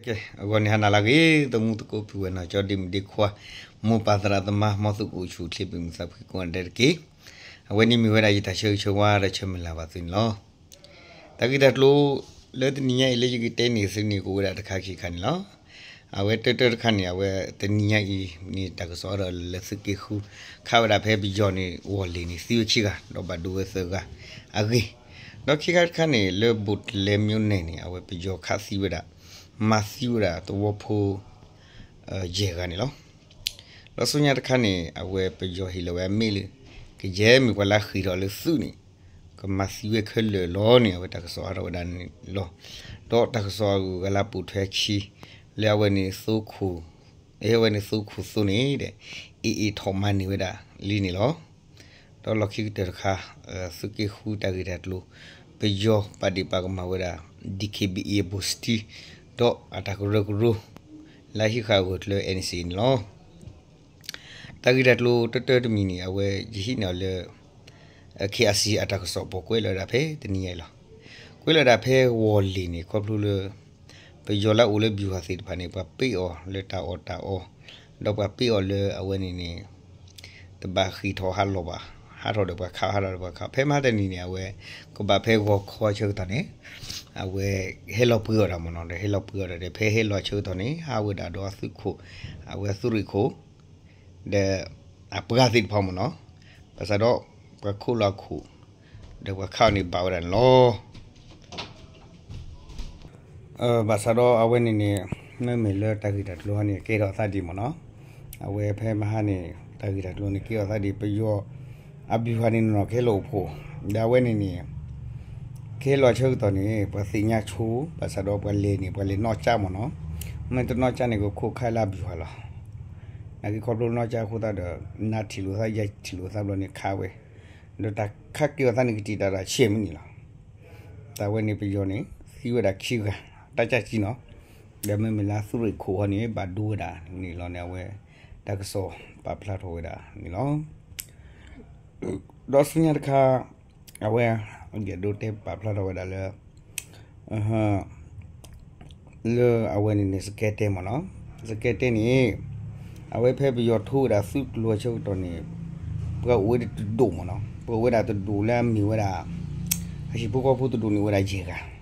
ကဲ, အဂီၢ်န့ၣ် ဟါနၤလၢအဂ့ၤ သမူသကိး ပုၢ်ဝဲၢ်နီၢ်ကၠီ ဒ့မုၣ်ဒ့ခွါ, မိၢ်ပၢ်သရၣ်သမါ မ်သုကအိၣ်ဆူၣ်အိၣ်ချ့ ပမုၢ်သးဖှံကိးဂၤဒဲးတက့ၢ်. အဝဲန့ၣ်မ့ၢ်ဝဲဒၣ်ယတၢ်ဆၢဂ့ၤဆၢဝါဒီးဆၢမုၢ်လၢ်ဘၣ်သုန့ၣ်လီၤ. တၢ်ဂ့ၢ်တၢ်ကျိၤလၢတနံၤညါအံၤ လၢယကတဲန့ၢ်သုန့ၣ် ကအိၣ်ဝဲဒၣ်တခါခံခါန့ၣ်လီၤ. အဝဲတၢတၢတခါန့ၣ် အဝဲတနံၤညါအံၤန့ၣ် တၢ်ကစီၣ်အါထီၣ်လၢသုးက့ဃု ခးဝဲဒၣ်ဖဲပယီၤန့ၣ် ဝီၢ်လ့ၣ်န့ၣ် သံဝဲခံဂၤ ဒီးဘၣ်ဒိဝဲသၢဂၤအဂ့ၢ်, ဒီးခံခါတခါန့ၣ် လၢဘိၣ်တလဲမၠိန့ၣ်န့ၣ် အဝဲပယီၤခးသံဝဲဒၣ် မၤသံဝဲဒၣ်သဝီဖိ ယဲၢ်ဂၤန့ၣ်လီၤ. ဒီးဆူညါတခါန့ၣ် အဝဲပယီၤဟ့ၣ်လီၤဝဲအမ့ၢ်လၢ ကယဲၢ်မ့ၢ်ပှၤလၢအဃ့ၢ်ထီၣ်လၢသုးန့ၣ် ကမၤသံဝဲခဲလၢာ်လီၤန့ၣ် အဝဲတၢ်ကစီၣ်အါထီၣ်ဝဲဒၣ်န့ၣ်လီၤ. ဒီးတၢ်ကစီၣ်အဂုၤအဂၤလၢအပိာ်ထွဲအခံ လၢအဝဲန့ၣ်သိခိၣ် အဝဲန့ၣ်သိခိၣ်သိန့ၣ်ဒီး အ့ၣ်အ့ၣ်ထီၣ်မၤန့ၢ်ဝဲဒၣ်လံန့ၣ်လီၤ. ဒီးလီၢ်ခံကတၢၢ်တခါ သုးက့ဃုတၢ်ဂ့ၢ်တၢ်ကျိၤ ပယီၤပာ်ဒ့ၣ်ပာ်ကမၣ်ဝဲဒၣ် DKBA အဘိၣ်စတံ ဒီးအတၢ်ကရၢကရိ လၢဟံးဃာ်အဂၢၢ်ကျၢၤ NCA န့ၣ်လီၤ. တၢ်ဂ့ၢ်တၢ်ကျိၤတၢတၢတမံၤန့ၣ် အဝဲယဟံးန့ၢ်အီၤလၢ KIC အတၢ်ကစီၣ်ပိာ်ကွဲးလီၤဝဲဒၣ်ဖဲတနံၤညါအံၤလီၤ. ကွဲးလီၤဝဲဒၣ်ဖဲဝီၢ်လ့ၣ်န့ၣ် ခီဖျိလၢ ပယီၤလၢအအိၣ်လၢ ဗျူဟာ သ့ၣ်တဖၣ်န့ၣ် ပှၤပ့ၢ်အီၤလၢတၢ်အီၣ်တၢ်အီ, ဒီးပှၤပ့ၢ်အီၤလၢအဝဲန့ၣ်န့ၣ် တဘၣ်ဃ့ၢ်ထီၣ်ဟးလီၤဘၣ်, ဟးထီၣ်ဒီးပှၤခး ဟးထီၣ်ဒီးပှၤခး, ဖဲမဟါတနံၤန့ၣ် အဝဲ ကဘၣ်ဖဲဂီၤခီဆၢကတီၢ်န့ၣ် အဝဲဟဲလီၤပှ့ၤအီၤဒီးမ့ၢ်နီၤ, ဒီးဟဲလီၤပှ့ၤအီၤဒီး ဖဲဟဲလီၤဆၢကတီၢ်န့ၣ် ဟးဝဲဒၣ်ဒီးအသုးခိၣ်, အဝဲအသုးရ့ၣ်ခိၣ် ဒီးအပှၤသ့ၣ်တဖၣ်မ့ၢ်နီၤ, ဘၣ်ဆၣ်ဒီးပှၤခိးလီၤအခိၣ် ဒီးပှၤခးအီၤန့ၣ်ဘၣ်ဝဲဒၣ်န့ၣ်လီၤ. ဘၣ်ဆၣ်ဒီးအဝဲန့ၣ်န့ၣ် မ့မ့ၢ်လၢတၢ်ဂ့ၢ်တၢ်ကျိၤဟီန့ၣ် ကဲထီၣ်အသးဒ်မ့ၢ်နီၤ, အဝဲဖဲမဟါန့ၣ် တၢ်ဂ့ၢ်တၢ်ကျိၤန့ၣ် ကဲထီၣ်အသးဒ်ပယီၤ အဗျူဟာ န့ၣ်နီၤ ကဟဲလီၤအိၣ်ဖှိၣ်, ဒီးအဝဲန့ၣ်န့ၣ် ကဟဲလီၤဆၢကတီၢ်န့ၣ် ပှၤသ့ၣ်ညါဆိ, ဘၣ်ဆၣ်ဒီးပှၤလဲၤန့ၣ် ပှၤလဲၤနီၢ်ကၠၢ်မ့ၢ်နီၤ, မ့ၢ်တနီၢ်ကၠၢ်န့ၣ် ကခိးခးလၢအဗျူဟာ လီၤ. နာ်က့ခီဖျိနီၢ်ကၠၢ်အဃိသတးဒီး နၤထံၣ်လိာ်သး ယၤထံၣ်လိာ်သးဘျီန့ၣ် ခးဝဲ, ဒီးတၢ်ခးက့ၤအီၤသးန့ၣ် ကတံာ်တာ်ဒၣ်ဆဲးမံးနံးလီၤ. တၢ်ဝဲန့ၣ်ပယီၤန့ၣ် သံဝဲဒၣ်ခံဂၤ တၢ်ကၢ်ကံနီၤ, ဒီးမ့မ့ၢ်လၢသုးရ့ၣ်ခိၣ်ဟီန့ၣ် ဘၣ်ဒိဝဲဒၣ်န့ၣ်လီၤန့ၣ် အဝဲ တၢ်ကစီၣ်ပာ်ဖျါထီၣ်ဝဲဒၣ်န့ၣ်လီၤ. ဒီးဆူညါတခါ အဝဲ ယအဲၣ်ဒိးတဲပာ်ဖျါထီၣ်ဝဲဒၣ်လၢ လၢအဝဲန့ၣ်န့ၣ် စကဲတဲမ့ၢ်နီၤ, စကဲတဲန့ၣ် အဝဲဖဲပယီၤထိဝဲဒၣ်သုးကျိၤဆၢကတီၢ်န့ၣ် ပှၤအိၣ်ဝဲဒၣ်တဒူၣ်မ့ၢ်နီၤ, ပှၤအိၣ်ဝဲဒၣ်တဒူၣ်လၢအမ့ၢ်ဝဲဒၣ် အဟံၣ်ဖိဃီဖိတဒူၣ်န့ၣ်အိၣ်ဝဲဒၣ်ယဲၢ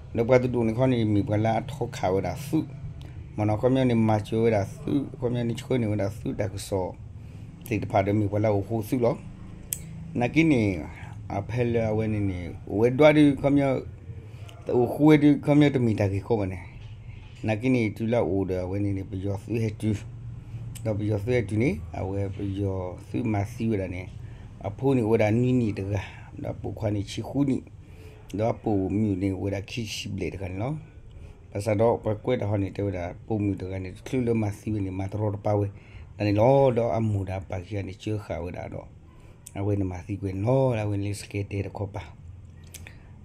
်ဂၤ ဒီးပှၤတဒူၣ်န့ၣ်ခီန့ၣ် မ့ၢ်ပှၤလၢအထီခးဝဲဒၣ်သုး မ့ၢ်နီၤ, ခီပညီန့ၣ် မၤစၢၤဝဲဒၣ်သုး, ခီပညီန့ၣ် ဆှၢန့ၢ်ဝဲဒၣ်သုးတၢ်ကစီၣ်သ့ၣ်တဖၣ်ဒီး မ့ၢ်ပှၤလၢအအိၣ်ဃိသုးလီၤ. နာ်က့န့ၣ် အဖဲလၢအဝဲန့ၣ်န့ၣ် အိၣ်ဝဲဒွးဒုး ခီပညီ အိၣ်ဃိဝဲဒုး ခီပညီတမ့ၢ်တၢ်ဂ့ၢ်ကီဘၣ်န့ၣ်, နာ်က့န့ၣ် တုၤလၢအအိၣ်ဒီးအဝဲန့ၣ်န့ၣ် ပယီၤသုးဟဲတုၤ ဒီးပယီၤသုးဟဲတုၤန့ၣ် အဝဲပယီၤသုးမၤသံဝဲဒၣ်န့ၣ် အဖိန့ၣ်အိၣ်ဝဲဒၣ်နွံနံၣ်တဂၤ, ဒီးပိာ်ခွါန့ၣ်ဆံဃုနံၣ်, ဒီးအပိာ်မုၣ်န့ၣ်အိၣ်ဝဲဒၣ်ခံဆံဘျဲၣ်တဂၤန့ၣ်လီၤ. ဘၣ်ဆၣ်ဒီးပှၤကွဲးတၢ်ဟီန့ၣ် တဲဝဲဒၣ် ပိာ်မုၣ်တဂၤန့ၣ် တချုးလၢမၤသံဝဲန့ၣ် မၤတရီတပါဝဲဒၣ်န့ၣ်လီၤ. ဒီးအမိၢ်ဒီးအပၢ်ခံဂၤန့ၣ် စၢဃာ်ဝဲဒၣ်ဒီး အဝဲန့ၣ်မၤသံကွံာ်န့ၣ်လီၤ. အဝဲန့ၣ်လၢစကဲတဲတခီပၤ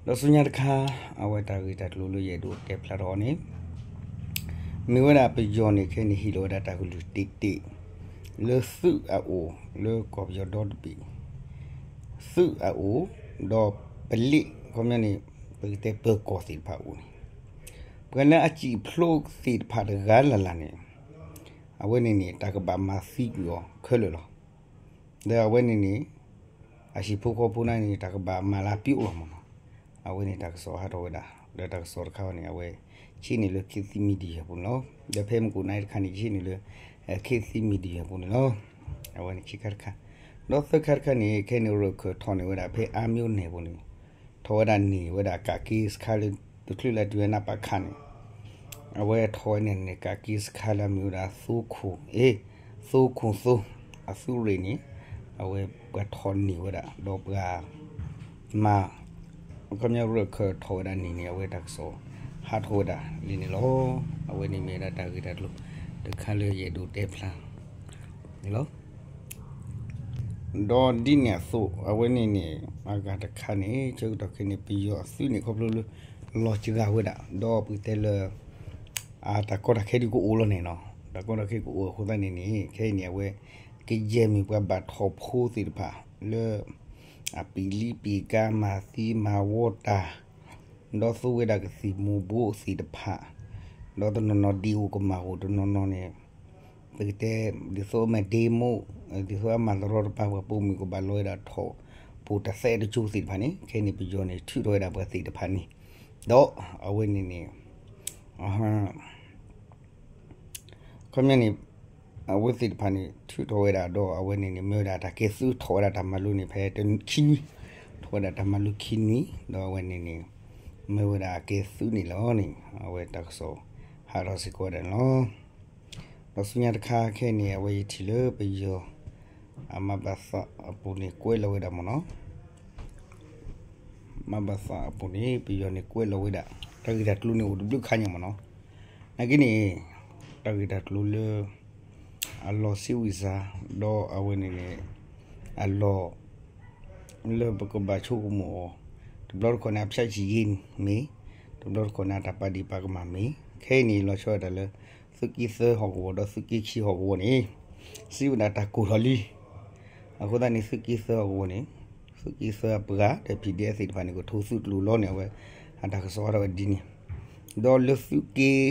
ဒီးဆူညါတခါ အဝဲတၢ်ဂ့ၢ်တၢ်ကျိၤလၢယအဲၣ်ဒိးတဲဖျါထီၣ်အီၤန့ၣ် မ့ၢ်ဝဲဒၣ်ပယီၤန့ၣ် ခဲအံၤန့ၣ် ဟ့ၣ်လီၤဝဲဒၣ်တၢ်ကလုၢ်တ့ၢ်တ့ၢ် လၢသုးအအိၣ် လၢကီၢ်ပယီၤဒီတဘ့ၣ် သုးအအိၣ် ဒီးပလ့း ခီပညီန့ၣ် ပကတဲပၢၤကီၢ်သ့ၣ်တဖၣ်အအိၣ်န့ၣ် ပှၤလၢအစံၣ်ဖျိသ့ၣ်တဖၣ်တဂၤလၢ်လၢ်န့ၣ် အဝဲန့ၣ်န့ၣ် တၢ်ကဘၣ်မၤသံကွံာ်အီၤခဲလၢာ်လီၤ. ဒီးအဝဲန့ၣ်န့ၣ် အဟံၣ်ဖိဃီဖိန့ၣ်န့ၣ် တၢ်ကဘၣ်မၤလၢပျိလီၤမ့ၢ်နီၤ. အဝဲန့ၣ်တၢ်ကစီၣ်ဟးထီၣ်ဝဲဒၣ် ဒီးတၢ်ကစီၣ်တခါအံၤန့ၣ် အဝဲ ယဟံးန့ၢ်လၢခေတ်သစ် Media ပူၤန့ၣ်လီၤ. ဒီးဖဲမုၢ်ကအိၣ်နၤအံၤတခါန့ၣ် ယဟံးန့ၢ်လၢ ခေတ်သစ် Media ပူၤန့ၣ်လီၤ. အဝဲန့ၣ်ခံခါတခါ ဒီးသၢခါတခါန့ၣ် ခဲအံၤန့ၣ် ရၢၣ်ခၢၣ်ထီၣ်န့ၢ်ဝဲဒၣ်ဖဲအါမျိန့ၣ်ပူၤန့ၣ် ထီၣ်ဝဲဒၣ်န့ၢ်ဝဲဒၣ်ကးက့စခါလၢ တချုးလၢတုၤဝဲနၢ်ပၢၢ်ခါန့ၣ် အဝဲထီၣ်ဝဲန့ၣ်န့ၣ် ကးက့စခါလၢအမ့ၢ်ဝဲဒၣ်သိခိၣ် အ့ သိခိၣ်သိ အသုးရ့ၣ်န့ၣ် အဝဲပှၤထီၣ်န့ၢ်ဝဲဒၣ် ဒီးပှၤ မၤ ခီပညီရၢၣ်ခၢၣ်ထီၣ်ဝဲဒၣ်န့ၣ်န့ၣ် အဝဲတၢ်ကစီၣ်ဟးထီၣ်ဝဲဒၣ်လံန့ၣ်လီၤ. အဝဲန့ၣ်မ့ၢ်ဝဲဒၣ်တၢ်ဂ့ၢ်တၢ်ကျိၤတခါလၢယအဲၣ်ဒိးတဲဖျါန့ၣ်လီၤ. ဒီးဒ်န့ၣ်အသိး အဝဲန့ၣ်န့ၣ် အဂၤတခါန့ၣ် ဆၢကတီၢ်ခဲအံၤန့ၣ် ပယီၤအသုးန့ၣ် ခီဖျိလၢ လီၤစှၤဝဲဒၣ် ဒီးပကတဲလၢ အတၢ်ကီတၢ်ခဲဒုးကအိၣ်လီၤန့ၣ်နီၤ. တၢ်ကီတၢ်ခဲကအိၣ်အဃိသတးန့ၣ်န့ၣ် ခဲအံၤန့ၣ် အဝဲ ကယဲၢ်မ့ၢ်ပှၤဘၣ်ထီၣ်ဖိသ့ၣ်တဖၣ် လၢ အပံာ်လံပံာ်ကါ မၤသံမၤဝီတၢ် ဒီးသူဝဲဒၣ်ကသံၣ်မူၤဘှီးသ့ၣ်တဖၣ် ဒီးတနီၤနီၤဒံးအိၣ်ကမၣ်အိၣ် တနီၤနီၤန့ၣ် ပကတဲ ဒ်သိးအမ့ၢ်ဒ့မိၣ် ဒ်သိးအမၤသရီတပၤ ပှၤပိာ်မုၣ်ကဘၣ်လီၤဝဲဒၣ်ထိၣ်ဖိတၢ်သဲးတကၠိသ့ၣ်တဖၣ်န့ၣ် ခဲအံၤန့ၣ်ပယီၤန့ၣ်ထုးထီၣ်ဝဲဒၣ်ပှၤသ့ၣ်တဖၣ်န့ၣ် ဒီးအဝဲန့ၣ်န့ၣ် ခီပညီန့ၣ် အဝဲသ့ၣ်တဖၣ်န့ၣ် ထုးထီၣ်ဝဲဒၣ်ဒီးအဝဲန့ၣ်န့ၣ် မ့ၢ်ဝဲဒၣ်တၢ်ကဲသုးထီၣ်ဝဲဒၣ်တၢ်မၤလိန့ၣ် ဖဲတခံနွံ ထီၣ်ဝဲဒၣ်တၢ်မၤလိခံနွံ ဒီးအဝဲန့ၣ်န့ၣ် မ့ၢ်ဝဲဒၣ်အကဲသုးန့ၣ်လီၤန့ၣ် အဝဲတၢ်ကစီၣ်ဟးထီၣ်စ့ၢ်ကီးဝဲဒၣ်န့ၣ်လီၤ. ဒီးဆူညါတခါခဲအံၤန့ၣ် အဝဲယထံၣ်လၢပယီၤ အမၤဘၣ်သးအပူၤန့ၣ် ကွဲးလီၤဝဲဒၣ်မ့ၢ်နီၤ မၤဘၣ်သးအပူၤန့ၣ် ပယီၤန့ၣ်ကွဲးလီၤဝဲဒၣ် တၢ်ဂ့ၢ်တၢ်ကျိၤန့ၣ်အိၣ်တဘျုးခါညါမ့ၢ်နီၤ. နာ်က့န့ၣ် တၢ်ဂ့ၢ်တၢ်ကျိၤလၢ အလီၢ်စံးဝံၣ်စၢ် ဒီးအဝဲန့ၣ်န့ၣ် အလီၢ် လၢပကဘၣ်ဆိကမိၣ်အီၤ တဘျီတခီၣ်န့ၣ် အဖျၢၣ်ဆံးယ့မ့ၢ် တဘျီတခီၣ်န့ၣ် အတၢ်ပာ်ဒံးပာ်ကမၣ်မ့ၢ် ခဲအံၤန့ၣ် လီၤဆီဒၣ်တၢ်လၢ သုးက့သၢဟီၣ်ကဝီၤဒီးသုးက့ခံဟီၣ်ကဝီၤန့ၣ် စံးဝဲဒၣ်တၢ်ကိၢ်ထီၣ်လံ အဃိသတးန့ၣ် သုးက့သၢဟီၣ်ကဝီၤန့ၣ် သုးက့သၢအပှၤဒီး ဖံးဒံးအဲၣ်သ့ၣ်တဖၣ်န့ၣ် ကထိသုးကျိၤလီၤန့ၣ် အဝဲ အတၢ်ကစီၣ်ဟးထီၣ်ဝဲဒ်န့ၣ် ဒီးလၢသုးက့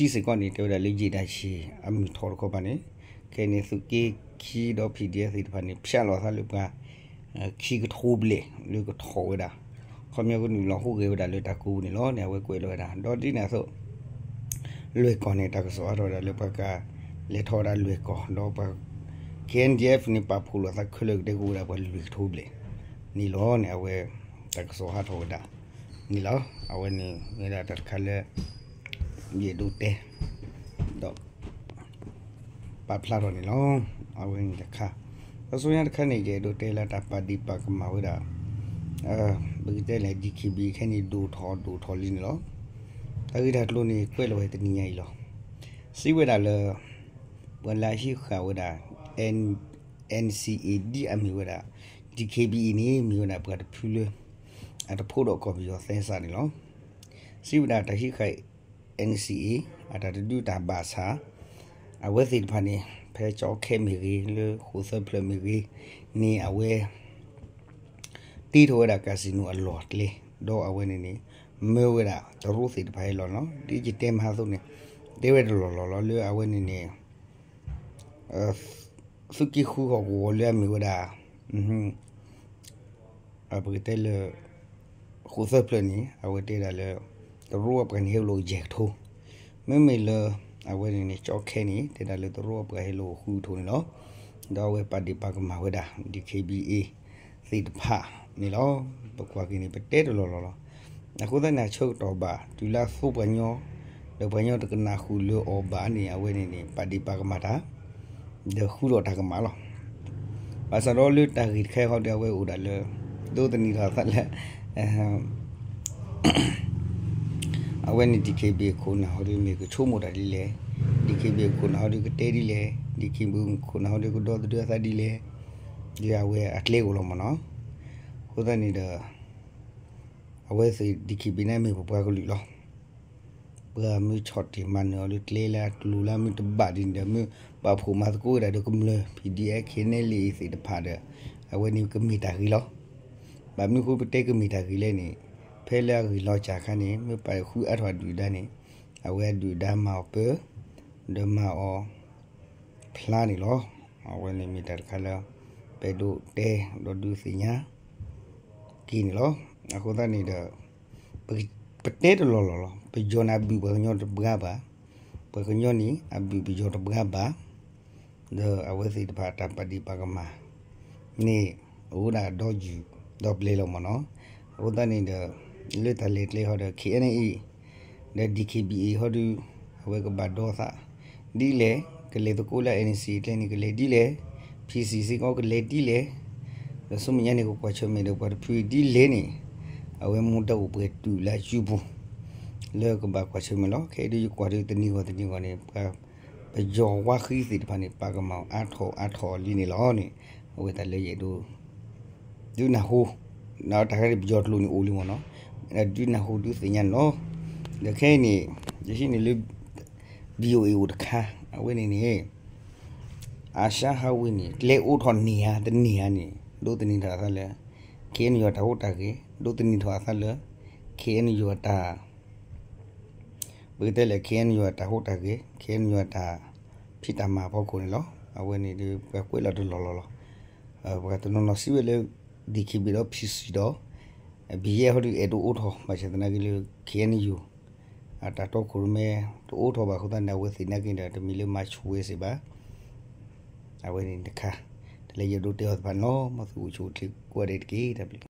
ခံစ့ၢ်ကီးန့ၣ် တဲဝဲဒၣ်လၢယ့ၣ်တၢ်ဆံး အမုၢ်ထီၣ်တခီပၤန့ၣ် ခဲအံၤန့ၣ် သုးက့ခံဒီး ဖံးဒံးအဲၣ်သ့ၣ်တဖၣ်န့ၣ် ဖျါလီၤအသးလၢပှၤ ခံကထိဘျဲၣ်လၢကထီၣ်ဝဲဒၣ် ခီပညီကနုာ်လီၤဟူးဂဲၤဝဲဒၣ်လၢတၢ်ကိးပူၤန့ၣ်လီၤန့ၣ် အဝဲကွဲးလီၤဝဲဒၣ် ဒီးဒ်န့ၣ်အသိး လွဲၢ်ကီၢ်န့ၣ် တၢ်ကစီၣ်ဟးထီၣ်ဝဲဒၣ်လၢပှၤကလဲၤထီၣ်ဝဲဒၣ်လွဲၢ်ကီၢ် ဒီးပှၤ K N D F န့ၣ် ပာ်ဖှိၣ်လိာ်သးခဲလၢာ်ကတဲကဝဲဒၣ်ပှၤလွဲၢ်ကထိဘျဲၣ်န့ၣ်လီၤန့ၣ် အဝဲ တၢ်ကစီၣ်ဟးထီၣ်ဝဲဒၣ်န့ၣ်လီၤ. အဝဲန့ၣ်မ့ၢ်ဒၣ်တၢ်တခါလၢ ယအဲၣ်ဒိးတဲ ဒီး ပာ်ဖျါထီၣ်န့ၣ်လီၤ. အဝဲန့ၣ်တခါ ဒီးဆူညါတခါန့ၣ် ယအဲၣ်ဒိးတဲလၢတၢ်ပာ်ဒံးပာ်ကမၣ်ဝဲဒၣ် ပကတဲလဲၣ် D K B A ခဲအံၤန့ၣ် ဒိၣ်ထီၣ်ဒိၣ်ထီၣ်လံန့ၣ်လီၤ. တၢ်ဂ့ၢ်တၢ်ကျိၤန့ၣ် ကွဲးလီၤဝဲတနံၤညါအံၤလီၤ. စံးဝဲဒၣ်လၢ ပှၤလၢအဟံးဃာ်ဝဲဒၣ် N C A ဒ်အမ့ၢ်ဝဲဒၣ် D K B A န့ၣ် မ့ၢ်ဝဲဒၣ်ပှၤတဖုလၢ အတဖိးဒီးကီၢ်ပယီၤသဲစးန့ၣ်လီၤ. စံးဝဲဒၣ်တၢ်ဟံးဃာ် N C A အတၢ်တဒုးတၢ်ဘၣ်ဆၣ် အဝဲသ့ၣ်တဖၣ်န့ၣ် ဖဲကၠီခဲမ့ၢ်ဂ့ၤ လၢဃိၣ်သၢဖျၢၣ်မ့ၢ်ဂ့ၤန့ၣ် အဝဲ တ့ထီၣ်ဝဲဒၣ် casino အလီၢ်အကျဲ ဒီးအဝဲန့ၣ်န့ၣ် မၢဝဲဒၣ်တရူးသ့ၣ်တဖၣ်အလီၢ်လီၤ. ဒ်ယတဲမဟါအသိးန့ၣ် တဲဝဲတလီၢ်လီၢ်လီၤ လၢအဝဲန့ၣ်န့ၣ် သုးက့ဃုဟီၣ်ကဝီၤလၢအမ့ၢ်ဝဲဒၣ် ပကတဲလၢ ဃိၣ်သၢဖျၢၣ်န့ၣ် အဝဲတဲဒၣ်လၢ တရူးအပှၤန့ၣ်ဟဲလိာ်ယဲၢ်ကထိ, မ့မ့ၢ်လၢ အဝဲန့ၣ်န့ၣ် ကၠီခဲန့ၣ် တဲဒၣ်လၢတရူးအပှၤဟဲလိာ်ဃုကထိန့ၣ်လီၤ. ဒီးအဝဲပာ်ဒံးပာ်ကမၣ်ဝဲဒၣ် D K B A သ့ၣ်တဖၣ်န့ၣ်လီၤ. ပကွၢ်က့ၤန့ၣ် ပတဲတလီၢ်လီၢ်လီၤ. အဃိသတးန့ၣ် အဆၢကတီၢ်ဘၣ် တုၤလၢအသိပှၤကညီ ဒီးပှၤကညီတကနၣ်ဃုာ်လၢအီၤဘၣ်န့ၣ် အဝဲန့ၣ်န့ၣ် ပာ်ဒံးပာ်ကမၣ်တၢ် ဒီးဃုထီၣ်တၢ်ကမၣ်လီၤ. ဘၣ်ဆၣ်ဒီးလၢတၢ်ဂ့ၢ်တခါအံၤဟီဒီး အဝဲအိၣ်ဒၣ်လၢ ဒိးသန့ၤထီၣ်အသးလၢ အဝဲန့ၣ် D K B A ခိၣ်နၢ်ဟီဒီး မ့ၢ်ကဆိကမိၣ်တၢ်ဒ်လဲၣ်, D K B A ခိၣ်နၢ်ဟီဒီးကတဲဒ်လဲၣ်, D K B A ခိၣ်နၢ်ဟီဒီးကဒီသဒၢအသးဒ်လဲၣ်, ဒီးအဝဲအကျဲအိၣ်လီၤမ့ၢ်နီၤ. အဃိသတးန့ၣ်ဒီး အဝဲသ့ၣ် D K B A န့ၣ်မ့ၢ်ပပှၤကလုာ်လီၤ. ပှၤမ့ၢ်ဆီၣ်တံၢ်မၤနၢၤအီၤလၢကျဲလၢအကျိၤလၢအမ့ၢ်တဘၣ်ဒ်န့ၣ်ဒီး မ့ၢ်ပာ်ဖှိၣ်မၤသကိးဝဲဒၣ်ဒီးကမျၢၢ် P D F K N L A သ့ၣ်တဖၣ်ဒီး အဝဲန့ၣ်ကမ့ၢ်တၢ်ဂ့ၤလီၤ. ဘၣ်မနုၤအဃိပတဲကမ့ၢ်တၢ်ဂ့ၤလဲၣ်န့ၣ် ဖဲလၢအဂ့ၢ်လီၤစၢ်အခါန့ၣ် မ့ၢ်ပာ်ဃုအါထီၣ်အဒုၣ်အဒါန့ၣ် အဝဲအဒုၣ်အဒါမၤအီၤပၢ ဒီးမၤအီၤ ဖျါန့ၣ်လီၤ. အဝဲန့ၣ်မ့ၢ်တၢ်တခါလၢ ပအဲၣ်ဒိးတဲဒီးဒုးသ့ၣ်ညါ က့ၤန့ၣ်လီၤ. အဃိသတးန့ၣ်ဒီး ပ ပတဲတလီၢ်လီၢ်လီၤ. ပယီၤန့ၣ်အဘုၣ်ပှၤကညီတဘှါဘၣ်, ပှၤကညီန့ၣ် အဘုၣ်ပယီၤတဘှါဘၣ်, ဒီးအဝဲသ့ၣ်တဖၣ်တၢ်ပာ်ဒံးပာ်ကမၣ် န့ၣ် အိၣ်ဒၣ်ဒီယုၢ်ဒီပျဲၢ်လီၤမ့ၢ်နီၤ. အဃိသတးန့ၣ်ဒီး လၢတၢ်လဲၤကျဲဟီဒီး K N A ဒီး D K B A ဟီဒီး အဝဲကဘၣ်ဒီသး ဒ်လဲၣ်, ကလဲၤသကိးလၢ N C A ကျဲန့ၣ် ကလဲၤဒ်လဲၣ်, P C စ့ၢ်ကီးကလဲၤဒ်လဲၣ်, ဒီးဆူမဲာ်ညါန့ၣ် ကကွၢ်ဆၢၣ်မဲာ်ဒီးပှၤတဖုဒ်လဲၣ်န့ၣ် အဝဲမူဒါအိၣ်ပှဲၤတုၤလၢအစုပူၤ လၢကဘၣ်ကွၢ်ဆၢၣ်မဲာ်လီၤ. ခဲအံၤဒုးယကွၢ်ဒုးတနံၤဂီၢ်တနံၤဂီၢ်န့ၣ် ပှၤပယီၤဝါဃံသ့ၣ်တဖၣ်န့ၣ် ပာ်ကမၣ်အါထီၣ်အါထီၣ်လံန့ၣ်လီၤန့ၣ် အဝဲတၢ်လၢယအဲၣ်ဒိး ဒုးနၢ်ဟူ, တၢ်ခါန့ၣ်ပယီၤကျိာ်န့ၣ်အိၣ်လံမ့ၢ်နီၤ, ဒုးနၢ်ဟူဒုးသ့ၣ်ညါန့ၣ်လီၤ. ဒီးခဲအံၤန့ၣ် ယဟံးန့ၢ်လၢ V O A အိၣ်တခါ အဝဲန့ၣ်န့ၣ် အၤၡါဟးဝ့ၢ်န့ၣ် ကျဲအိးထီၣ်န့ၢ်ဧါတန့ၢ်ဧါန့ၣ် ဒိးသန့ၤထီၣ်အသးလၢ K N U အတၢ်ဟူးတၢ်ဂဲၤ, ဒိးသန့ၤထီၣ်အသးလၢ K N U အတၢ် ပကတဲလဲၣ် ခ့ၣ်အဲၣ်ယူၣ် အတၢ်ဟူးတၢ်ဂဲၤ ခ့ၣ်အဲၣ်ယူၣ် အတၢ်ဖံးတၢ်မၤအဖီခိၣ်န့ၣ်လီၤ. အဝဲန့ၣ်ဒီး ပှၤကွဲးလီၤတလီၢ်လီၢ်လီၤ. ပှၤတနီၤနီၤစံးဝဲလၢ ဒံၣ်ခ့ၣ်ဘ့ၣ်ဒီး ဖံးစံၣ်ဒီး ဘံယဲၢ်ဟီဒီး အဲၣ်ဒိးအိးထီၣ် ဘၣ်ဆၣ်သနာ်က့လၢ ခ့ၣ်အဲၣ်ယူၣ် အတၢ်တီခိၣ်ရိၣ်မဲ တအိးထီၣ်ဘၣ်အဃိသတးန့ၣ် အဝဲသ့ၣ်နာ်က့ဒီး တမ့ၢ်လၢမၤဆိၣ်ဝဲစ့ၢ်ဘၣ်. အဝဲန့ၣ်တခါ တၢ်လၢယအဲၣ်ဒိးတဲအီၤသ့ၣ်တဖၣ်န့ၣ်လီၤ. မ်သုအိၣ်ဆူၣ်အိၣ်ချ့ကိးဂၤဒဲးတက့ၢ်. တၢ်ဘျုး